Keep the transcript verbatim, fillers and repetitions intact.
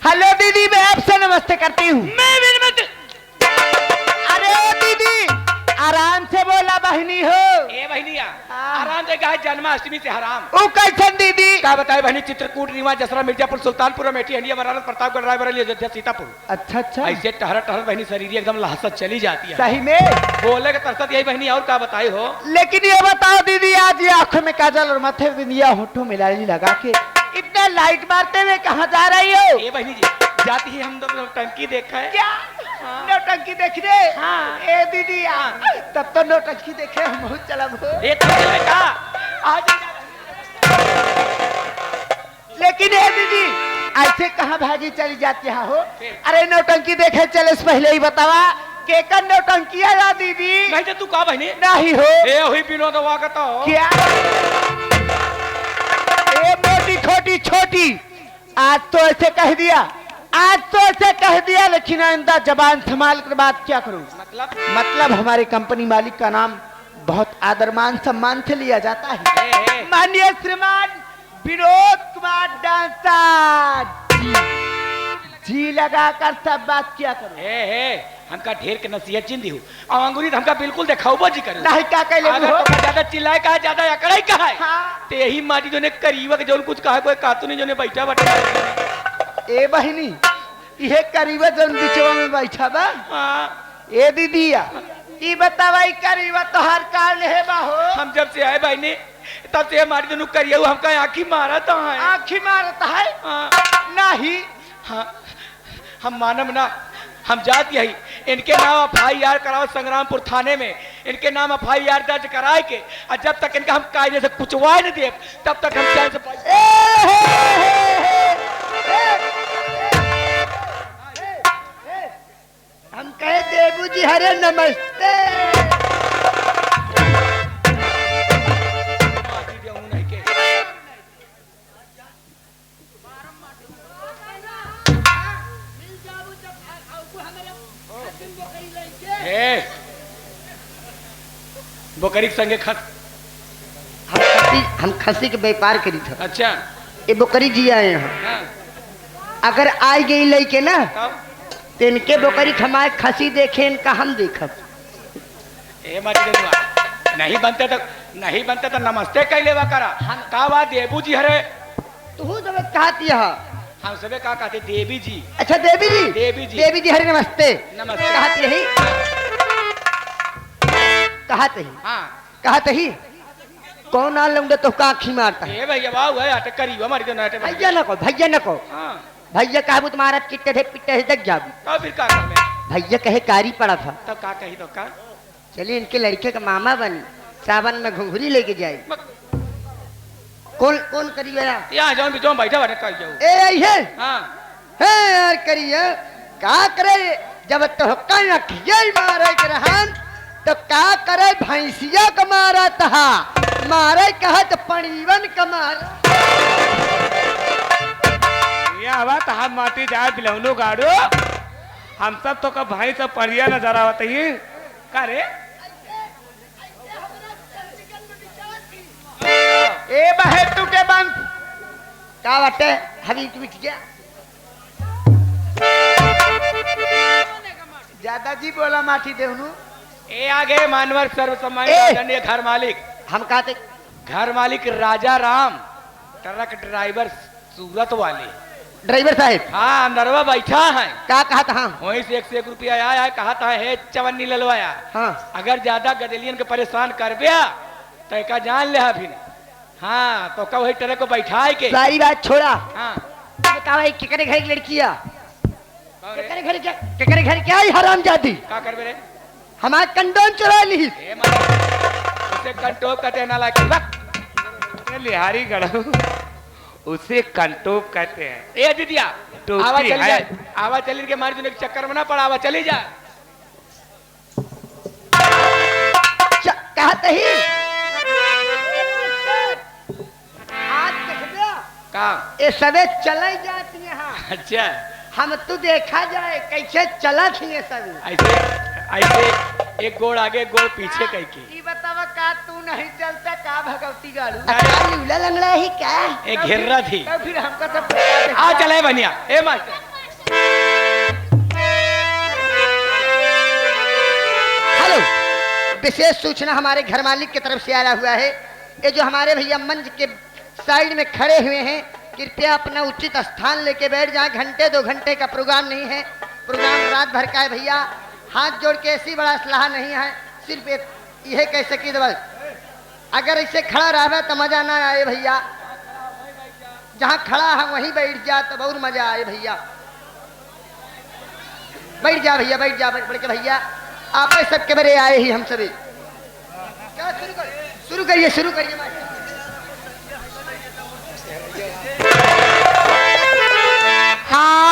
हेलो दीदी, मैं आपसे नमस्ते करती हूँ। मैं भी नमस्ते। अरे दीदी, आराम से बोला बहिनी हो। ए बहिनिया, हाँ। आराम से कहा, जन्माष्टमी से हराम। ऊ कैसन दीदी? का बताए बहिनी, चित्रकूट, रीवा, जसरा, मिर्जापुर, सुल्तानपुर, अमेठी, हंडिया, बनारस, प्रतापगढ़, रायबरेली, अयोध्या, सीतापुर। अच्छा, अच्छा। ऐसे टहरत टहरत बहिनी शरीर एकदम लहसत चली जाती है। सही में? बोले के तरसत यही बहिनी, और का बताई हो? लेकिन ये बताओ दीदी, आज ये आंखों में काजल और माथे में बिंदिया, होठों में लाली लगा के इतना लाइट मारते हुए कहाँ जा रही हो? ए बहिनी जी, जाती ही हम लोग नौटंकी देखा है। क्या? हाँ। नौटंकी देखने? हाँ। ए दीदी, आ, तब तो नौटंकी देखे हम बहुत चलब हो। ए, तब चले का? आज लेकिन ए दीदी, ऐसे कहाँ भागी चली जाती है हो? अरे नौटंकी देखे चले से पहले ही बतावा, केकर नौटंकी है या दीदी? नहीं तो तू का बहिनी? नहीं हो। ए हुई विनोदवा का तो। क्या? ए मोटी खोटी छोटी, आज तो ऐसे कह दिया, आज तो ऐसे कह दिया, लेकिन आइंदा जबान संभाल कर बात किया करो। मतलब? मतलब हमारे कंपनी मालिक का नाम बहुत आदर मान सम्मान से लिया जाता है। ए, ए। माननीय श्रीमान विनोद कुमार डांसर जी, जी लगाकर सब बात किया करो। हे, हे, हमका ढेर के नसीहत जिन दिहू। और अंगुरी तो हमका बिल्कुल देखाउबो जी करू। नहीं, का कहले अगर हो? तोका ज्यादा चिल्लाए का है, ज्यादा अकड़ाई का है? हाँ। ते यही माटी जोने करीबा के जौन कुछ कहा कोई कातू नहीं जोने बैठा बटा। ए बहिनी, इहे करीबा जौन बिचवा में बैठा बा? हाँ। ए दीदिया, ई बतावा, ई करीबा तोहार का लेहे बा हो? हम जब से आए बहिनी, तब से हमारी दोनों करिया हमका आँखी मारत है। आँखी मारत है? हाँ। नहीं। हाँ, हम मानब ना, हम जात यही। इनके नाम एफ आई आर कराओ संग्रामपुर थाने में, इनके नाम एफ आई आर दर्ज कराए के, और जब तक इनका हम कायदे से कुचवाए न देब, तब तक हम चैन से ए, हे, हे, हे, हे। हम कहे देबू जी हरे नमस्ते। ए, बोकरी के संगे खस हम खसी, हम खसी के व्यापार करी था। अच्छा। ये बोकरी जी आए हैं। हाँ। अगर आ गई लइके ना, तब? तो इनके बोकरी खमाए खसी देखे, इनका हम देखब। ए माटी के दुआ। नहीं बनते तो, नहीं बनते तो नमस्ते कह लेवा करा। हम का बात देबू जी हरे? तू जब कहती है। हम सबे का कहते देवी जी। अच्छा देवी जी। देवी जी। देवी जी हरे नमस्ते। नमस्ते। कहती यही। कहती ही। हाँ। कहती ही। कौन आ लौंडे तो का आँखी मारता है? ए भैया, वाह, वाह, आटे करीब हमारी तो नाटे भैया न को, भैया न को। हाँ। भैया कहबू तो महाराज किट्टे थे, पिट्टे से जग जाबू। तब फिर का करबे? भैया कहे कारी पड़ा था। तब का कही तो का? चलिए इनके लड़के का मामा बनी, सावन में घुघरी लेके जाए। मत कौन, कौन करी बया? यहाँ जाओ, बीचों में बैठा, बैठा कर जाओ। ए, आई है? हाँ। हे यार करिया, का करे, जब तोहका अखिया ही मारे के रहन, तो का करे भैंसिया क मारा तहा, मारे कहा तो पणीवन क मारा। यह बात हम माटी जाए बिलौनो गाड़ो, हम सब तो का भैंस और पणिया नजर आवत ही। का रे? ए बहे तू के बंस। का बाटे? हबीट बिट गया। ज्यादा जी बोला माटी देवनू। ए आगे मानवर सर्वसम्मानित ए! आदरणीय घर मालिक। हम कहते घर मालिक राजा राम, ट्रक ड्राइवर सूरत वाले। ड्राइवर साहेब। हाँ, अंदरवा बैठा है। का कहत हाँ? वहीं से एक से एक रुपया आया है, कहत है, "हे चवन्नी ललवाया, हाँ। अगर ज्यादा गदेलियन के परेशान करबे, तो एका जान ले अभी।" हाँ, तो का वही ट्रक को बैठाए के। सारी बात छोड़ा। हाँ। ये का भाई, केकरे घर की लड़की है? कौन रे? केकरे घर के, केकरे घर के आई हरामजादी? का करबे रे? हमार कंडोम चुरा ली। ए माई, उसे कंटोप कहते हैं नालायक। बक। ये लिहारी गढ़। उसे कंटोप कहते हैं। ए दीदिया, टोपी आवा चली है। जा, आवा चली के मार तूने चक्कर में ना पड़ा, आवा चली जा। च-, कहत ही। आज देखबे, का? ए सबे चले जात यहाँ। अच्छा। हम तू देखा जाए, कैसे चलत ही ये सब। ऐसे, ऐसे एक गोड़ आगे, एक गोड़ पीछे कह के। ई बतावा का तू नहीं चलता का भगवती गाड़ू? अच्छा, लूला लंगड़ा ही का? एक घेर्रा थी। तो फिर हमका सब बता दे। आ चले बनिया। ए मास्टर। विशेष सूचना हमारे घर मालिक की तरफ से आया हुआ है। ये जो हमारे भैया मंच के साइड में खड़े हुए हैं, कृपया अपना उचित स्थान लेके बैठ जाएं। घंटे दो घंटे का प्रोग्राम नहीं है, प्रोग्राम रात भर का है भैया। हाथ जोड़ के ऐसी बड़ा असलाह नहीं है, सिर्फ एक यह कह सकी तो बस, अगर ऐसे खड़ा रहबे तो मजा ना आए भैया। जहाँ खड़ा है वहीं बैठ जा तब और मजा आए भैया। बैठ जा भैया, बैठ जा, बैठ, बैठ के भैया। आप सबके बरे आए ही हम सभी। क्या शुरू कर, शुरू करिए, शुरू करिए मास्टर। हाँ।